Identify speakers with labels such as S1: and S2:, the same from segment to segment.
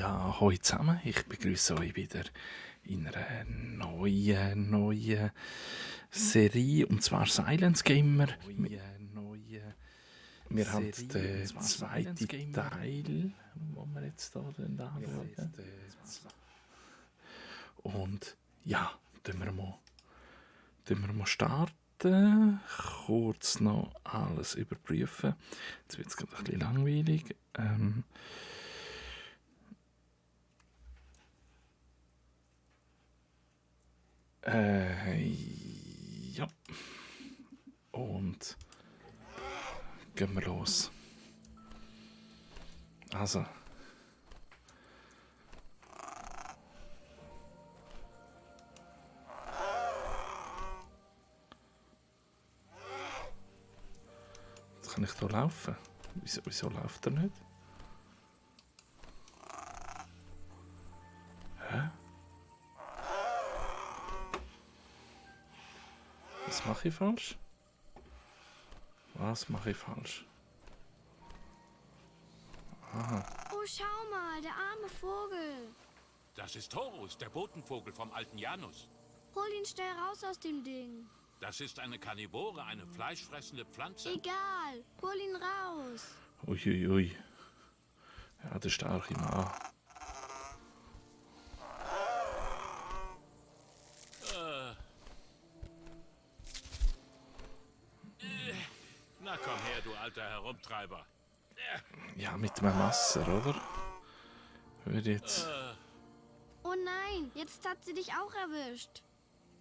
S1: Ja, hallo zusammen. Ich begrüße euch wieder in einer neuen Serie, und zwar Silence Gamer. Wir haben den zweiten Teil, den wir jetzt hier anschauen. Und ja, tun wir mal starten. Kurz noch alles überprüfen. Jetzt wird es gerade ein bisschen langweilig. Ja. Und gehen wir los. Also. Jetzt kann ich hier laufen. Wieso läuft er nicht? Hä? Was mache ich falsch? Was mache ich falsch? Aha.
S2: Oh, schau mal, der arme Vogel.
S3: Das ist Horus, der Botenvogel vom alten Janus.
S2: Hol ihn schnell raus aus dem Ding.
S3: Das ist eine Karnivore, eine fleischfressende Pflanze.
S2: Egal, hol ihn raus.
S1: Uiuiui. Ja, der starke Mann.
S3: Na komm her, du alter Herumtreiber.
S1: Ja, mit einem Messer, oder? Würde jetzt.
S2: Oh nein, jetzt hat sie dich auch erwischt.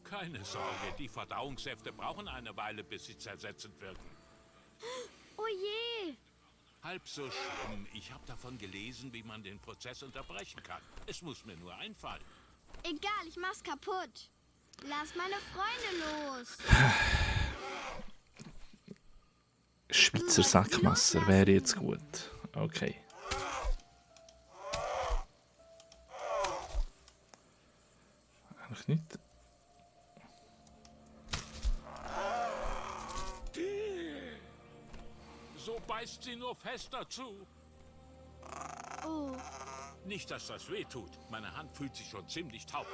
S3: Keine Sorge, die Verdauungssäfte brauchen eine Weile, bis sie zersetzend wirken.
S2: Oh je.
S3: Halb so schlimm. Ich habe davon gelesen, wie man den Prozess unterbrechen kann. Es muss mir nur einfallen.
S2: Egal, ich mach's kaputt. Lass meine Freunde los.
S1: Schweizer Sackmesser wäre jetzt gut. Okay. Eigentlich nicht.
S3: So beißt sie nur fester zu.
S2: Oh,
S3: Nicht, dass das weh tut. Meine Hand fühlt sich schon ziemlich taub.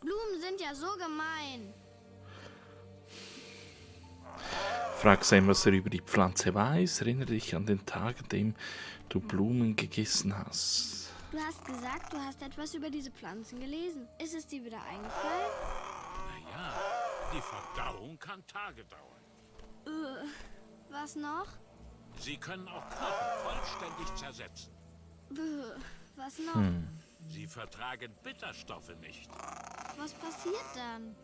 S2: Blumen sind ja so gemein.
S1: Frag Sam, was er über die Pflanze weiß. Erinnere dich an den Tag, an dem du Blumen gegessen hast.
S2: Du hast gesagt, du hast etwas über diese Pflanzen gelesen. Ist es dir wieder eingefallen?
S3: Naja, die Verdauung kann Tage dauern.
S2: Was noch?
S3: Sie können auch Knochen vollständig zersetzen.
S2: Was noch?
S3: Sie vertragen Bitterstoffe nicht.
S2: Was passiert dann?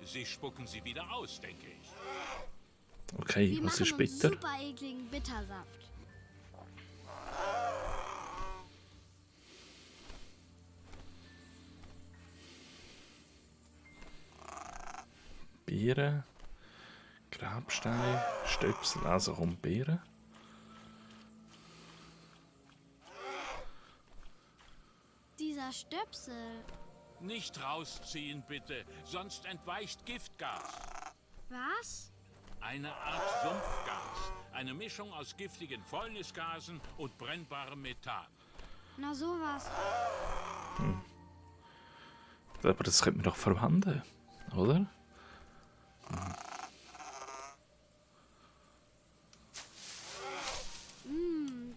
S3: Sie spucken sie wieder aus, denke ich.
S1: Okay,
S2: Wir
S1: was
S2: machen
S1: ist
S2: uns
S1: bitter?
S2: super ekligen Bittersaft.
S1: Beeren, Grabsteine, Stöpsel, also um Beeren.
S2: Dieser Stöpsel.
S3: Nicht rausziehen, bitte, sonst entweicht Giftgas.
S2: Was?
S3: Eine Art Sumpfgas. Eine Mischung aus giftigen Fäulnisgasen und brennbarem Methan.
S2: Na sowas.
S1: Aber das könnte man doch verwenden, oder?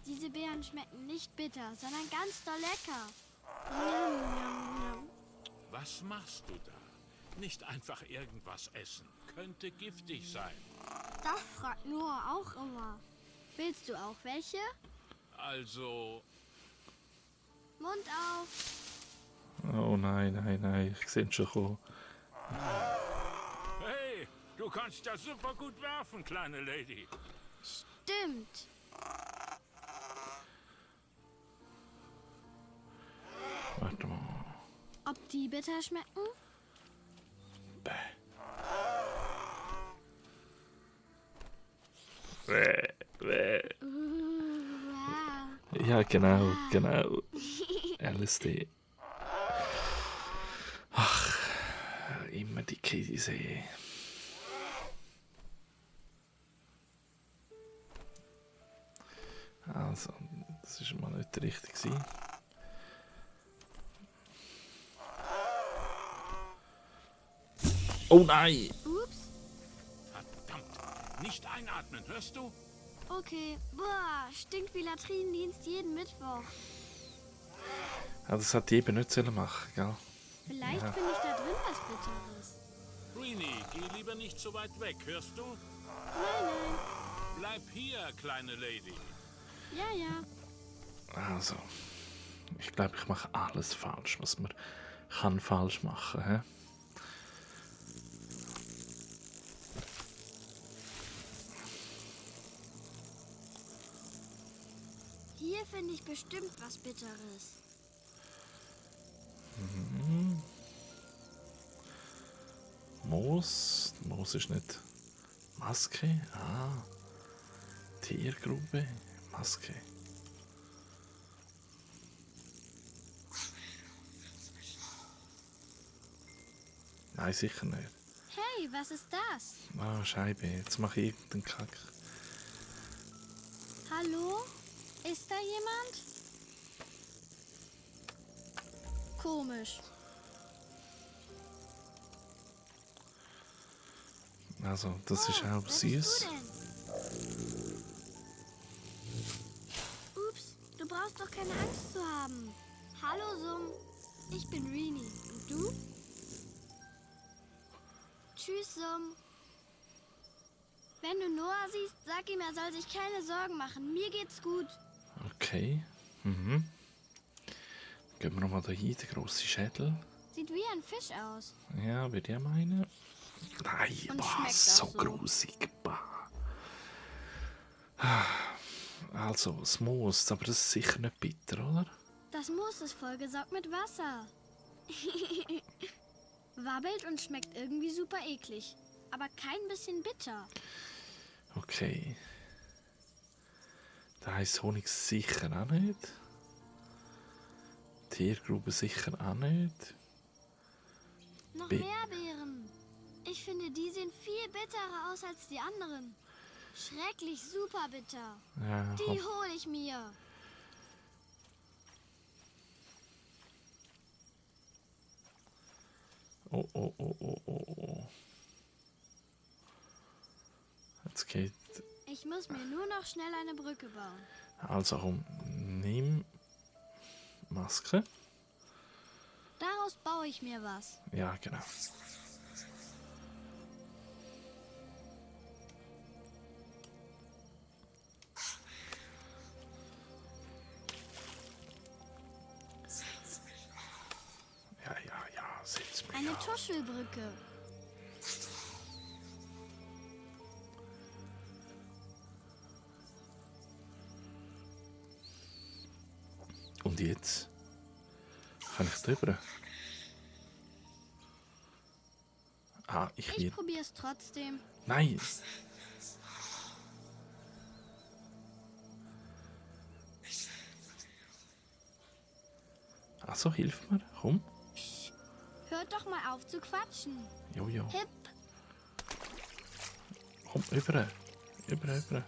S2: Diese Beeren schmecken nicht bitter, sondern ganz doll lecker. Njam, njam, njam.
S3: Was machst du da? Nicht einfach irgendwas essen. Könnte giftig sein.
S2: Das fragt Noah auch immer. Willst du auch welche?
S3: Also,
S2: Mund auf.
S1: Oh nein, ich sehe ihn schon kommen.
S3: hey, du kannst das super gut werfen, kleine Lady.
S2: Stimmt.
S1: Warte mal.
S2: Ob die bitter schmecken?
S1: Bäh.
S2: Wow.
S1: Ja, genau. LSD. Ach, immer die Käse. Also, das war mal nicht richtig gewesen. Oh nein!
S2: Ups.
S3: Verdammt! Nicht einatmen, hörst du?
S2: Okay. Boah, stinkt wie Latrinendienst jeden Mittwoch.
S1: Ja, das hat die eben nicht sollen machen, gell?
S2: Vielleicht finde ich da drin was Bitteres.
S3: Greenie, geh lieber nicht so weit weg, hörst du?
S2: Nein.
S3: Bleib hier, kleine Lady.
S2: Ja.
S1: Also, ich glaube, ich mache alles falsch, was man kann falsch machen, hä?
S2: Hier finde ich bestimmt was Bitteres.
S1: Moos. Moos ist nicht Maske. Ah. Tiergrube. Maske. Nein, sicher nicht.
S2: Hey, was ist das?
S1: Ah, Scheibe. Jetzt mache ich irgendeinen Kack.
S2: Hallo? Ist da jemand? Komisch.
S1: Also, das ist auch
S2: wer bist du
S1: süß.
S2: denn? Ups, du brauchst doch keine Angst zu haben. Hallo, Summ. Ich bin Rini. Und du? Tschüss, Summ. Wenn du Noah siehst, sag ihm, er soll sich keine Sorgen machen. Mir geht's gut.
S1: Okay. Gehen wir nochmal da hin, der grosse Schädel.
S2: Sieht wie ein Fisch aus.
S1: Ja, würde ich meinen. Nein,
S2: Und
S1: boah,
S2: schmeckt
S1: so
S2: auch so.
S1: grusig. Bah. Also, das Moos, aber das ist sicher nicht bitter, oder?
S2: Das Moos ist vollgesaugt mit Wasser. Wabbelt und schmeckt irgendwie super eklig. Aber kein bisschen bitter.
S1: Okay. Da heisst Honig sicher auch nicht. Tiergrube sicher auch nicht.
S2: Noch
S1: Bi-
S2: mehr Beeren. Ich finde, die sehen viel bitterer aus als die anderen. Schrecklich super bitter.
S1: Ja,
S2: Die hole ich mir.
S1: oh. Jetzt geht.
S2: Ich muss mir nur noch schnell eine Brücke bauen.
S1: Also komm, nimm Maske.
S2: Daraus baue ich mir was.
S1: Ja, genau. Ja, setz mich
S2: Eine
S1: auf.
S2: Tuschelbrücke.
S1: Und jetzt? Kann ich drüber? Ah, ich
S2: Ich
S1: will.
S2: probiere es trotzdem.
S1: Nein! Also, hilf mir. Komm.
S2: Hört doch mal auf zu quatschen.
S1: Jojo.
S2: Hip.
S1: Komm, über. Über.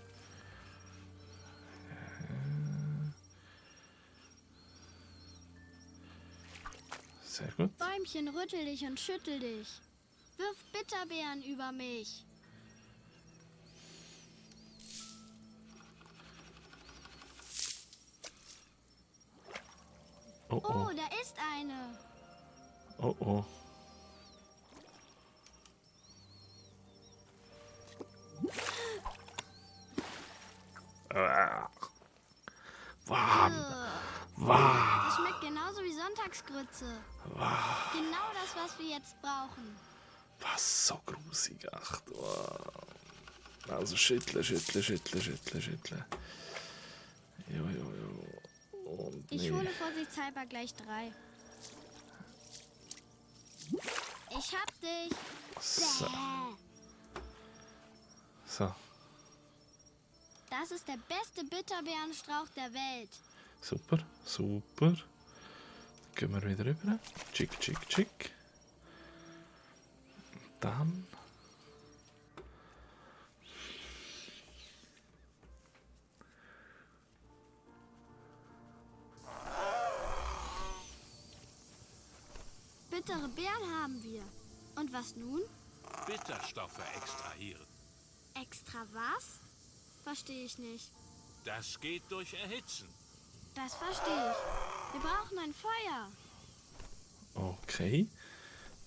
S1: Sehr gut.
S2: Bäumchen, rüttel dich und schüttel dich. Wirf Bitterbeeren über mich.
S1: Oh,
S2: Oh,
S1: oh.
S2: da ist eine.
S1: Oh, oh. Warm.
S2: Das schmeckt genauso wie Sonntagsgrütze. Genau das, was wir jetzt brauchen.
S1: Was so grusig. Ach, wow. Also schüttle. Jo. Und
S2: Ich
S1: nee.
S2: hole vorsichtshalber gleich 3. Ich hab dich.
S1: So.
S2: Bäh.
S1: So.
S2: Das ist der beste Bitterbeerenstrauch der Welt.
S1: Super. Gehen wir wieder rüber. Chick. Dann.
S2: Bittere Beeren haben wir. Und was nun?
S3: Bitterstoffe extrahieren.
S2: Extra was? Verstehe ich nicht.
S3: Das geht durch Erhitzen.
S2: Das verstehe ich. Wir brauchen ein Feuer.
S1: Okay.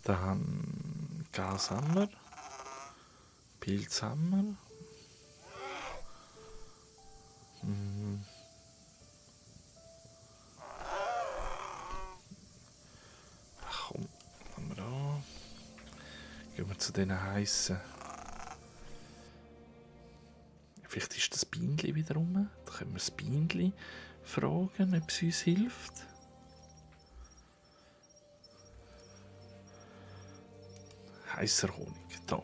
S1: Dann Gas haben wir. Pilz haben wir. Ach komm, haben wir da. Gehen wir zu diesen heißen. Vielleicht ist das Bienenli wieder rum. Da können wir das Bienenli fragen, ob es uns hilft. Heißer Honig, da.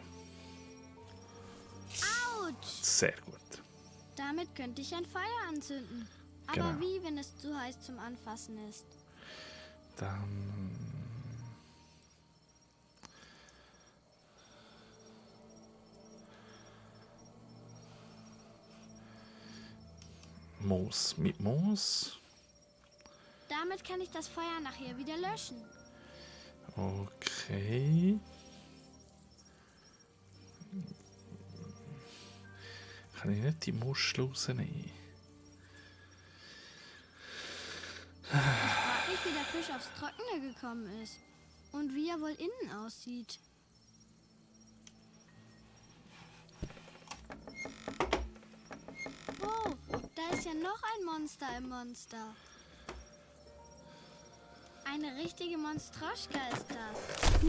S2: Autsch!
S1: Sehr gut.
S2: Damit könnte ich ein Feuer anzünden. Aber
S1: Genau.
S2: wie, wenn es zu heiß zum Anfassen ist?
S1: Dann Moos. Mit Moos.
S2: Damit kann ich das Feuer nachher wieder löschen.
S1: Okay. Kann ich nicht die Muschel rausnehmen?
S2: Ich frage mich, wie der Fisch aufs Trockene gekommen ist. Und wie er wohl innen aussieht. Oh, da ist ja noch ein Monster im Monster. Eine richtige Monstroschka ist das.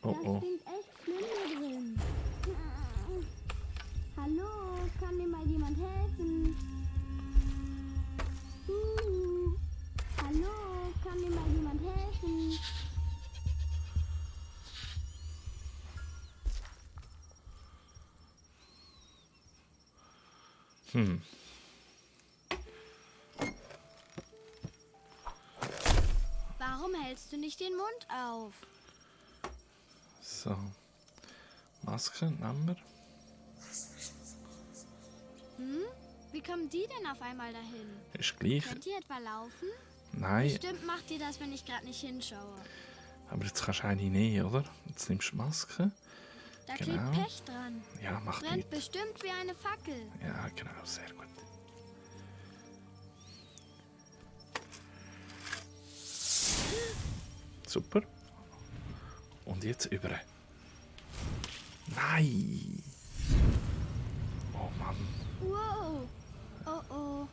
S1: Oh
S2: Das
S1: oh.
S2: klingt echt schlimm hier drin. Hallo, kann mir mal jemand helfen? Hallo, kann mir mal jemand helfen? Warum hältst du nicht den Mund auf?
S1: So. Maske, Nummer.
S2: Wie kommen die denn auf einmal dahin?
S1: Ist gleich.
S2: Könnt ihr etwa laufen?
S1: Nein,
S2: Bestimmt macht ihr das, wenn ich gerade nicht hinschaue.
S1: aber jetzt kannst du eine nehmen, oder? Jetzt nimmst du die Maske.
S2: Da
S1: Genau.
S2: klebt Pech dran.
S1: Ja, macht
S2: Brennt
S1: nichts.
S2: bestimmt wie eine Fackel.
S1: Ja, genau, sehr gut. Super. Und jetzt über. Nein! Oh Mann.
S2: Wow. Oh oh.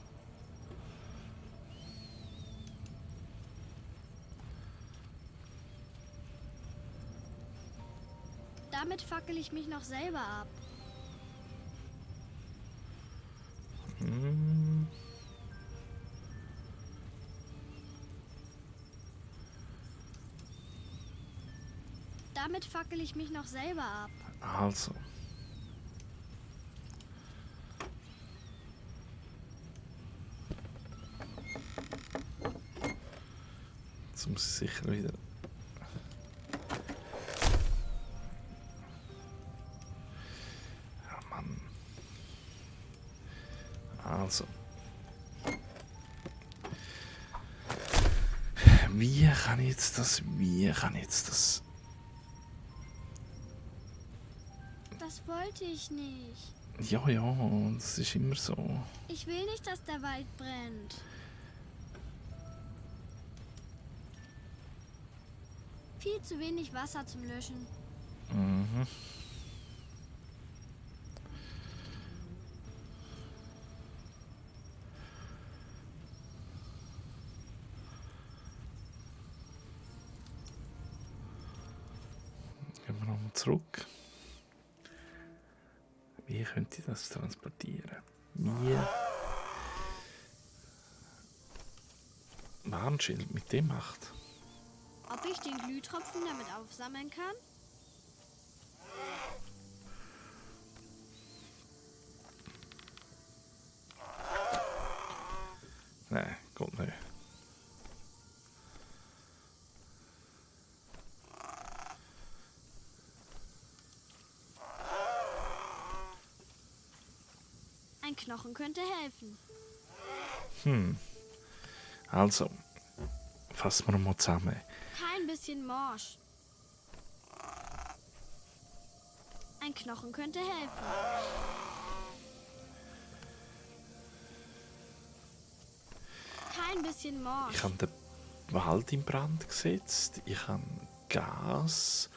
S2: Damit fackel ich mich noch selber ab.
S1: Hm.
S2: Damit fackel ich mich noch selber ab.
S1: Also. Jetzt muss ich sicher wieder. Ja, Mann. Also. Wie kann ich jetzt das?
S2: Das wollte ich nicht.
S1: Ja, ja, das ist immer so.
S2: Ich will nicht, dass der Wald brennt. Viel zu wenig Wasser zum Löschen.
S1: Mhm. Gehen wir nochmal zurück. Wie könnte ich das transportieren? Wie? Warnschild mit dem macht.
S2: Ob ich den Glühtropfen damit aufsammeln kann?
S1: Nein, geht nicht.
S2: Ein Knochen könnte helfen.
S1: Also, fassen wir mal zusammen.
S2: Kein ein bisschen morsch. Ein Knochen könnte helfen. Kein bisschen morsch.
S1: Ich habe den Wald in Brand gesetzt. Ich habe Gas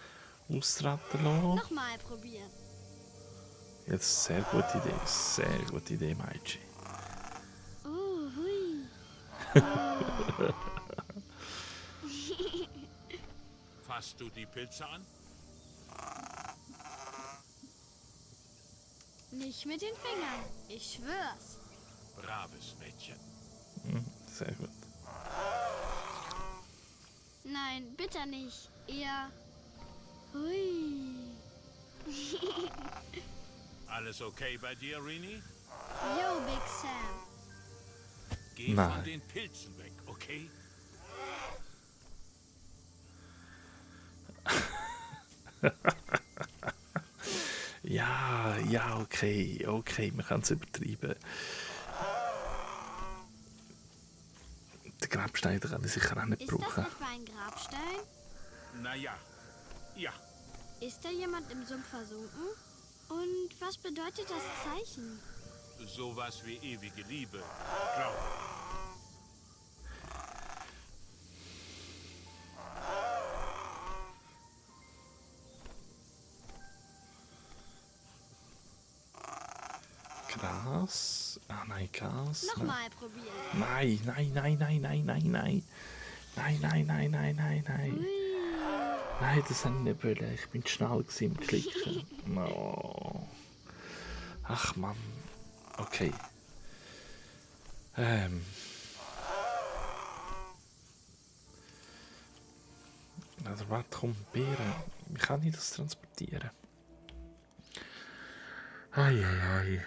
S1: austreten lassen.
S2: Nochmal probieren.
S1: Jetzt sehr gute Idee, Meitschi.
S2: Oh, hui.
S3: Fasst du die Pilze an?
S2: Nicht mit den Fingern. Ich schwör's.
S3: Braves Mädchen.
S1: Sehr gut.
S2: Nein, bitte nicht. Eher. Hui.
S3: Alles okay bei dir, Rini?
S2: Yo, Big Sam.
S3: Geh
S1: Nein.
S3: von den Pilzen weg, okay?
S1: Ja, okay, man kann es übertreiben. Den Grabstein kann ich sicher auch nicht
S2: Ist das
S1: brauchen.
S2: etwa ein Grabstein?
S3: Naja, ja.
S2: Ist da jemand im Sumpf versunken? Und was bedeutet das Zeichen?
S3: Sowas wie ewige Liebe. Glaub.
S1: Gras? Ah nein, Gas.
S2: Nochmal probieren.
S1: Nein.
S2: Hui.
S1: Nein, das habe ich nicht wollen. Ich bin schnell im Klicken. No. Ach Mann. Okay. Also warte, komm, Beeren. Wie kann ich das transportieren? Ei.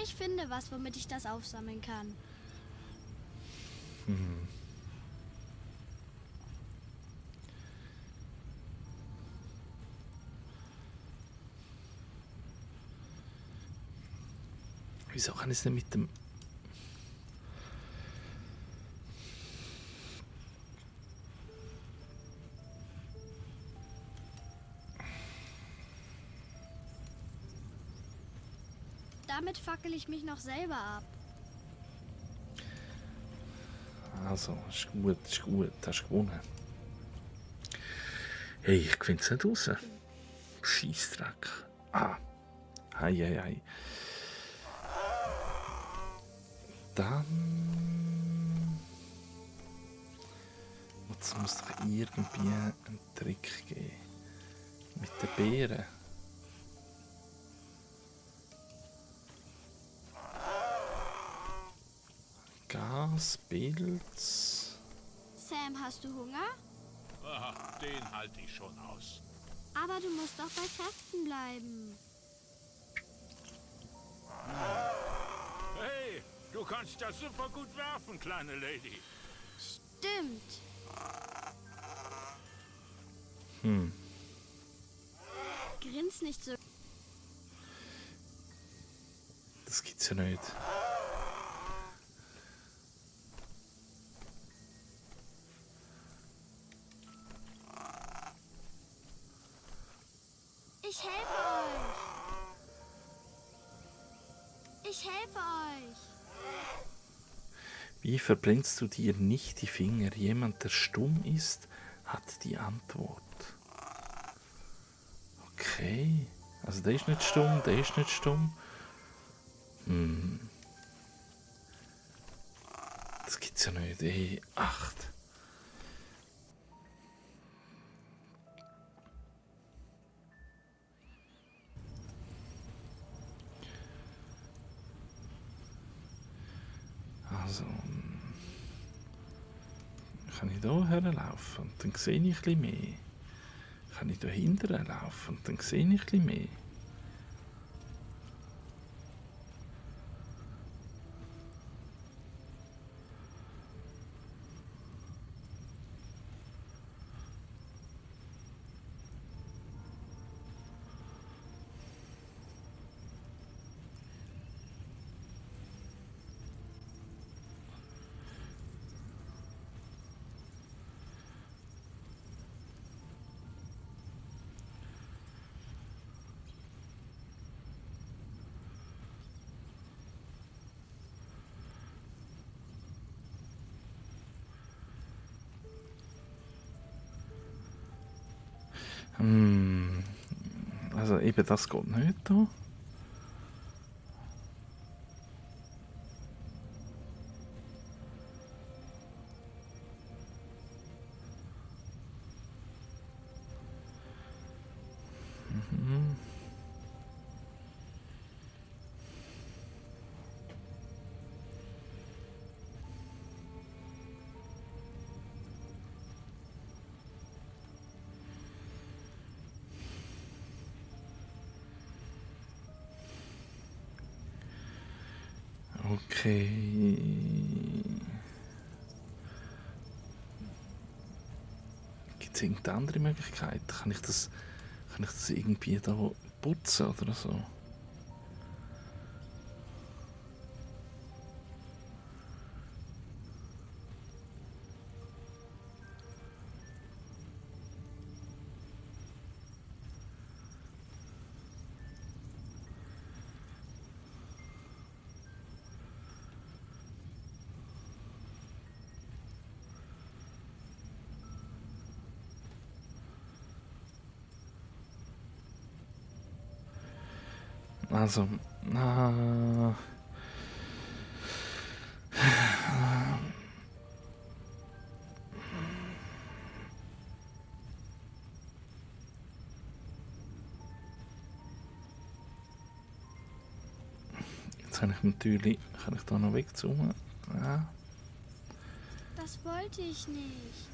S2: Ich finde was, womit ich das aufsammeln kann.
S1: Wieso kann ich es nicht mit dem...
S2: Damit fackel ich mich noch selber ab.
S1: Also, ist gut, hast gewonnen. Hey, ich finde es nicht raus. Scheissdreck. Ei. Dann... Es muss doch irgendwie einen Trick geben. Mit den Beeren. Gas, Pilz.
S2: Sam, hast du Hunger?
S3: Aha, den halte ich schon aus.
S2: Aber du musst doch bei Kräften bleiben.
S3: Hey, du kannst das super gut werfen, kleine Lady.
S2: Stimmt. Grins nicht so.
S1: Das gibt's ja nicht.
S2: Ich helfe euch. Ich helfe euch.
S1: Wie verbrennst du dir nicht die Finger? Jemand, der stumm ist, hat die Antwort. Okay. Also der ist nicht stumm, der ist nicht stumm. Das gibt's ja nicht. Ey, 8. Also, kann ich hier herlaufen und dann sehe ich ein bisschen mehr. Kann ich da hinten laufen und dann sehe ich ein bisschen mehr. Also eben das geht nicht da. Okay. Gibt es irgendeine andere Möglichkeit? Kann ich das irgendwie da putzen oder so? Also, jetzt kann ich da noch wegzoomen. Ja.
S2: Das wollte ich nicht.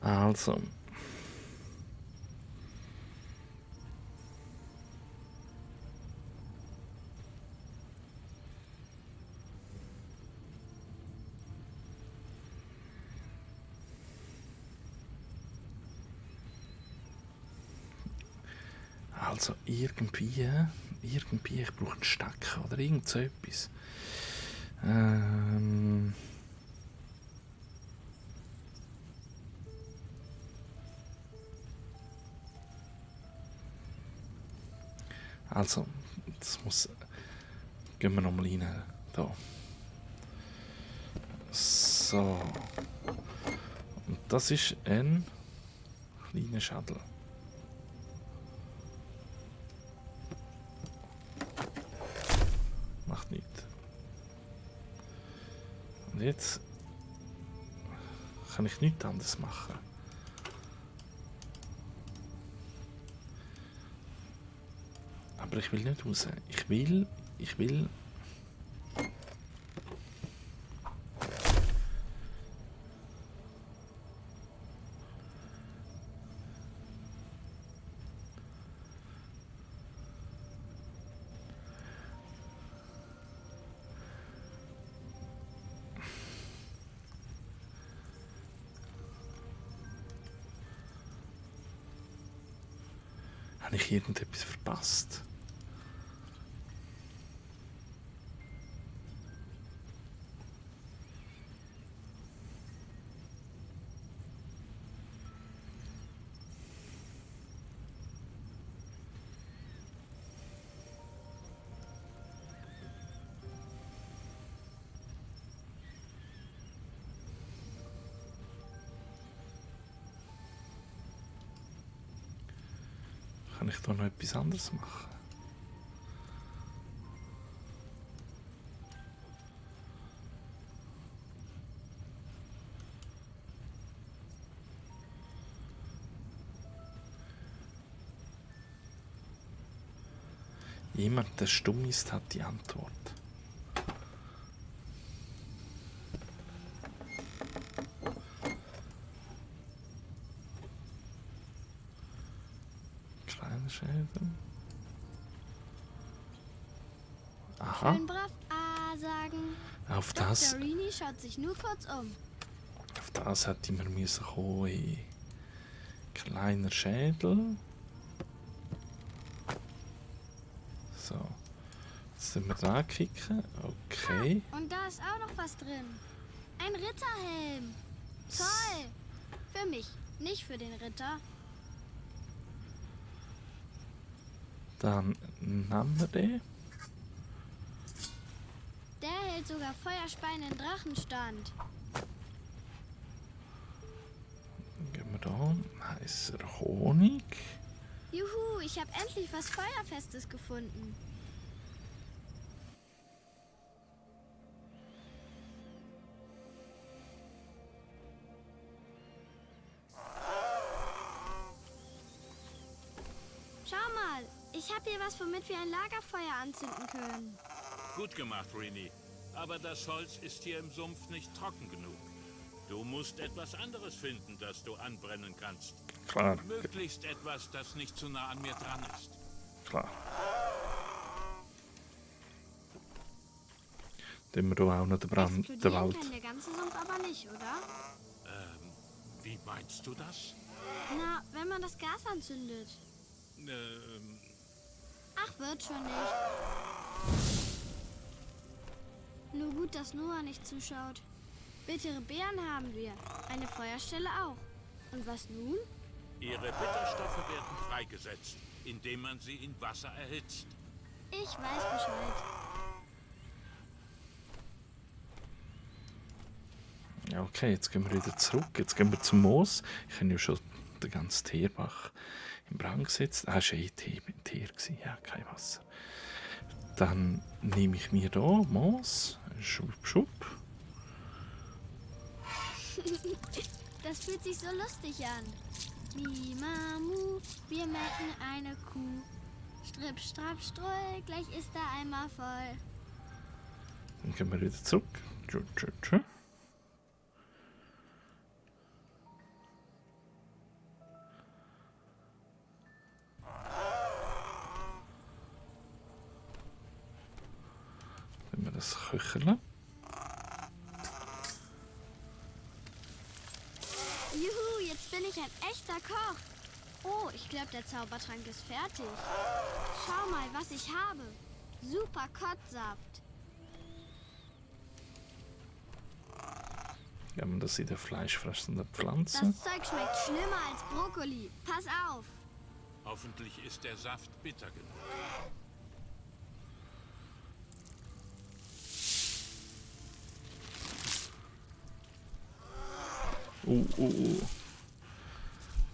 S1: Also. Also irgendwie, ich brauche einen Stecker oder irgend so etwas. Also, gehen wir nochmal rein. Da. So. Und das ist ein kleiner Schädel. Macht nichts. Und jetzt kann ich nichts anderes machen. Aber ich will nicht raus. Ich will. Habe ich irgendetwas verpasst? Kann ich da noch etwas anderes machen? Jemand, der stumm ist, hat die Antwort. Kleine Schäden. Aha.
S2: Schön brav A sagen.
S1: Auf das,
S2: Dr. Rini schaut sich nur kurz um.
S1: auf das hätte man müssen kommen. Kleiner Schädel. Jetzt müssen wir da kicken. Okay.
S2: Und da ist auch noch was drin. Ein Ritterhelm. Toll. Für mich, nicht für den Ritter.
S1: Dann nehmen wir den.
S2: Der hält sogar Feuerspeien in Drachenstand.
S1: Dann geben wir da heißer Honig.
S2: Juhu, ich habe endlich was Feuerfestes gefunden. Schau mal, ich habe hier was, womit wir ein Lagerfeuer anzünden können.
S3: Gut gemacht, Rini. Aber das Holz ist hier im Sumpf nicht trocken genug. Du musst etwas anderes finden, das du anbrennen kannst.
S1: Klar,
S3: Möglichst etwas, das nicht zu nah an mir dran ist.
S1: klar. Dann wir hier auch noch den Brand, den
S2: Explodieren
S1: Wald.
S2: kann der ganze Sumpf aber nicht, oder?
S3: Wie meinst du das?
S2: Na, wenn man das Gas anzündet. Ach, wird schon nicht. Nur gut, dass Noah nicht zuschaut. Bittere Beeren haben wir. Eine Feuerstelle auch. Und was nun?
S3: Ihre Bitterstoffe werden freigesetzt, indem man sie in Wasser erhitzt.
S2: Ich weiß Bescheid.
S1: Ja, okay, jetzt gehen wir wieder zurück. Jetzt gehen wir zum Moos. Ich habe ja schon den ganzen Teerbach im Brand gesetzt. Ah, es war Teer, ja, kein Wasser. Dann nehme ich mir hier Moos. Schub, schub.
S2: Das fühlt sich so lustig an. Mimamu, wir melken eine Kuh. Stripp, strapp, streu, gleich ist der Eimer voll.
S1: Dann gehen wir wieder zurück. Tschü, tschü, tschü. Wenn wir das köcheln.
S2: Juhu, jetzt bin ich ein echter Koch. Oh, ich glaube, der Zaubertrank ist fertig. Schau mal, was ich habe. Super Kottsaft.
S1: Ja, man das in der fleischfressenden Pflanze.
S2: Das Zeug schmeckt schlimmer als Brokkoli. Pass auf.
S3: Hoffentlich ist der Saft bitter genug.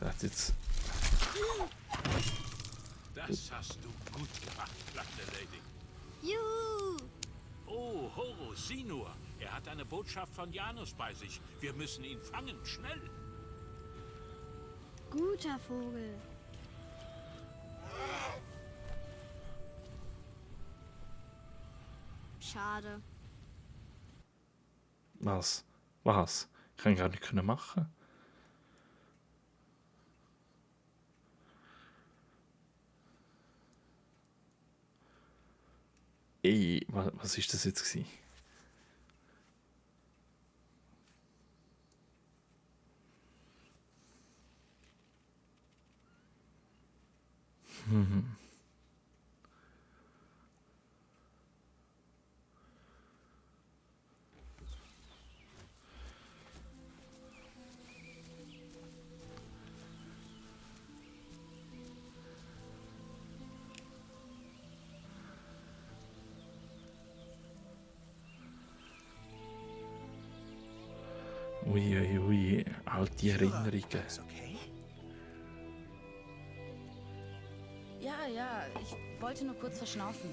S1: Der hat jetzt.
S3: Das hast du gut gemacht, lachte Lady.
S2: Juhu.
S3: Oh, Horus, sieh nur. Er hat eine Botschaft von Janus bei sich. Wir müssen ihn fangen, schnell.
S2: Guter Vogel. Schade.
S1: Was? Was? Ich kann gar nicht machen. Ey, was ist das jetzt gewesen? Ui, alte Erinnerungen.
S4: Ist okay?
S5: Ja, ich wollte nur kurz verschnaufen.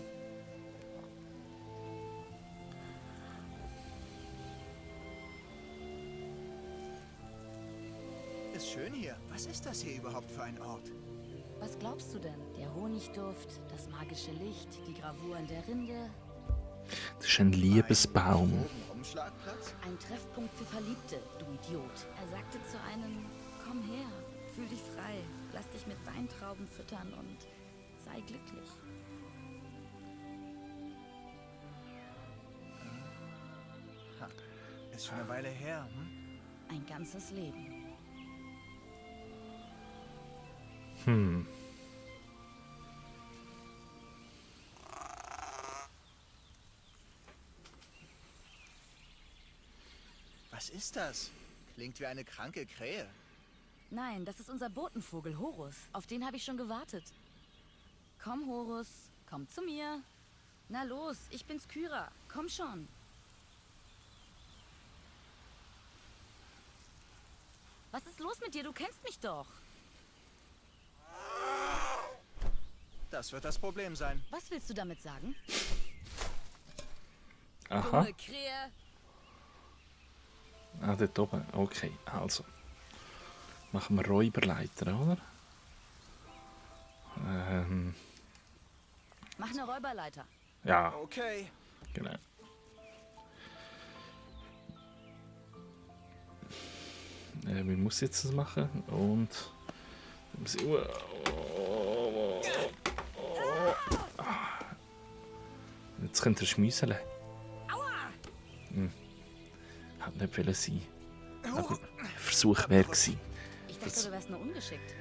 S4: Ist schön hier. Was ist das hier überhaupt für ein Ort?
S5: Was glaubst du denn? Der Honigduft, das magische Licht, die Gravuren der Rinde.
S1: Das ist ein Liebesbaum.
S4: Umschlagplatz?
S5: Ein Treffpunkt für Verliebte, du Idiot. Er sagte zu einem, komm her, fühl dich frei, lass dich mit Weintrauben füttern und sei glücklich.
S4: Ist schon eine Weile her, hm?
S5: Ein ganzes Leben.
S4: Was ist das? Klingt wie eine kranke Krähe.
S5: Nein, das ist unser Botenvogel, Horus. Auf den habe ich schon gewartet. Komm, Horus, komm zu mir. Na los, ich bin's Kyra. Komm schon. Was ist los mit dir? Du kennst mich doch.
S4: Das wird das Problem sein.
S5: Was willst du damit sagen?
S1: Aha.
S5: Dumme Krähe.
S1: Ah, dort oben. Okay, also. Machen wir Räuberleiter, oder?
S5: Mach eine Räuberleiter.
S1: Ja,
S4: Okay.
S1: genau. Wie muss ich jetzt das machen? Und... Jetzt könnt ihr schmieseln. Hat nicht wollen sein. Aber Versuch wäre gewesen.
S5: Ich dachte, du wärst nur ungeschickt.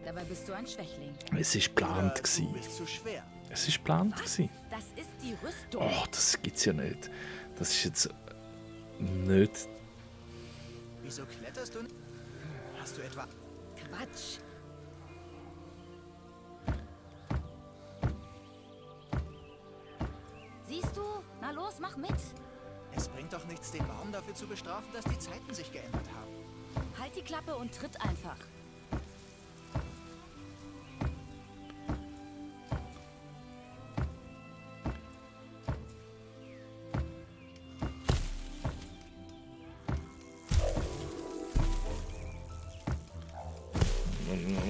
S5: Dabei bist du ein Schwächling.
S1: Es war geplant.
S4: Du
S1: Gewesen.
S4: bist zu schwer.
S1: Es war geplant. Gewesen.
S5: Das ist die Rüstung.
S1: Oh, das gibt's ja nicht. Das ist jetzt nicht...
S4: Wieso kletterst du nicht? Hast du etwa...
S5: Quatsch. Siehst du? Na los, mach mit.
S4: Es bringt doch nichts, den Baum dafür zu bestrafen, dass die Zeiten sich geändert haben.
S5: Halt die Klappe und tritt einfach.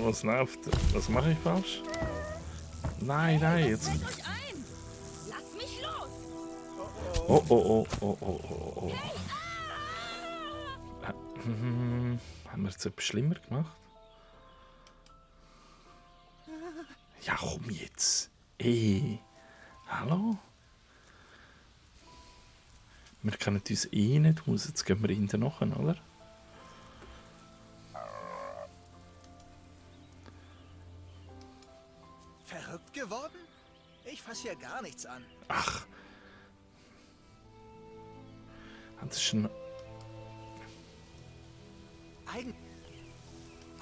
S1: Was nervt? Was mache ich falsch? Nein, jetzt...
S5: Stellt euch ein! Lasst mich los!
S1: Oh, oh, oh, oh, oh, oh, oh. Haben wir jetzt etwas schlimmer gemacht? Ja, komm jetzt. Hallo? Wir können uns nicht raus. Jetzt gehen wir hinten nach, oder?
S4: Verrückt geworden? Ich fasse hier gar nichts an.
S1: Ach. Das ist schon...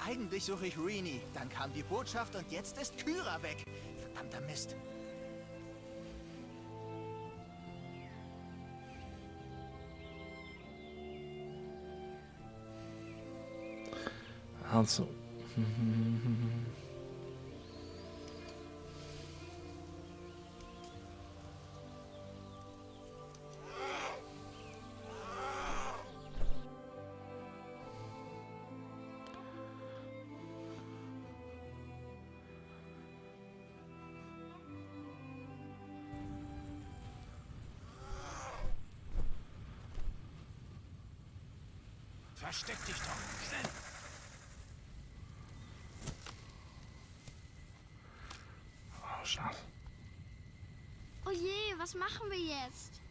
S4: Eigentlich suche ich Rini. Dann kam die Botschaft und jetzt ist Kyra weg. Verdammter Mist.
S1: Also...
S3: Versteck dich doch. Schnell.
S1: Oh, schnell.
S2: Oh je, was machen wir jetzt?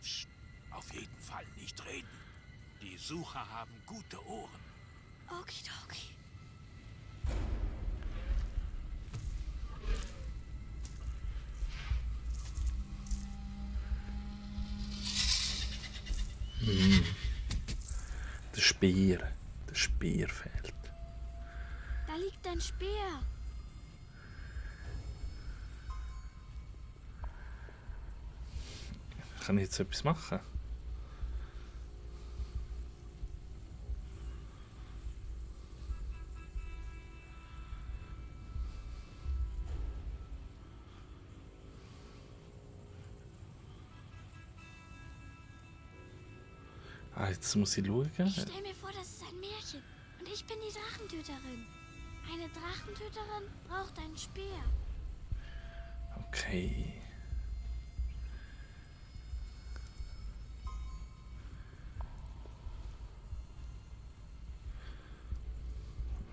S3: Psst. Auf jeden Fall nicht reden. Die Sucher haben gute Ohren.
S2: Okidoki.
S1: Der Speer. Der Speer fehlt.
S2: Da liegt ein Speer.
S1: Kann ich jetzt etwas machen? Ah, jetzt muss ich schauen.
S2: Ich stell mir vor, das ist ein Märchen. Und ich bin die Drachentöterin. Eine Drachentöterin braucht einen Speer.
S1: Okay.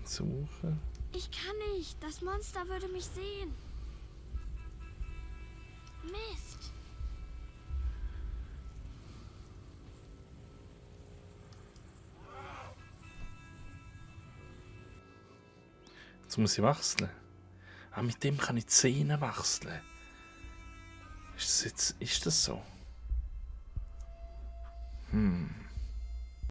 S1: Suche.
S2: Ich kann nicht. Das Monster würde mich sehen. Mist.
S1: Jetzt muss ich wechseln. Ah, mit dem kann ich die Zähne wechseln. Ist das so?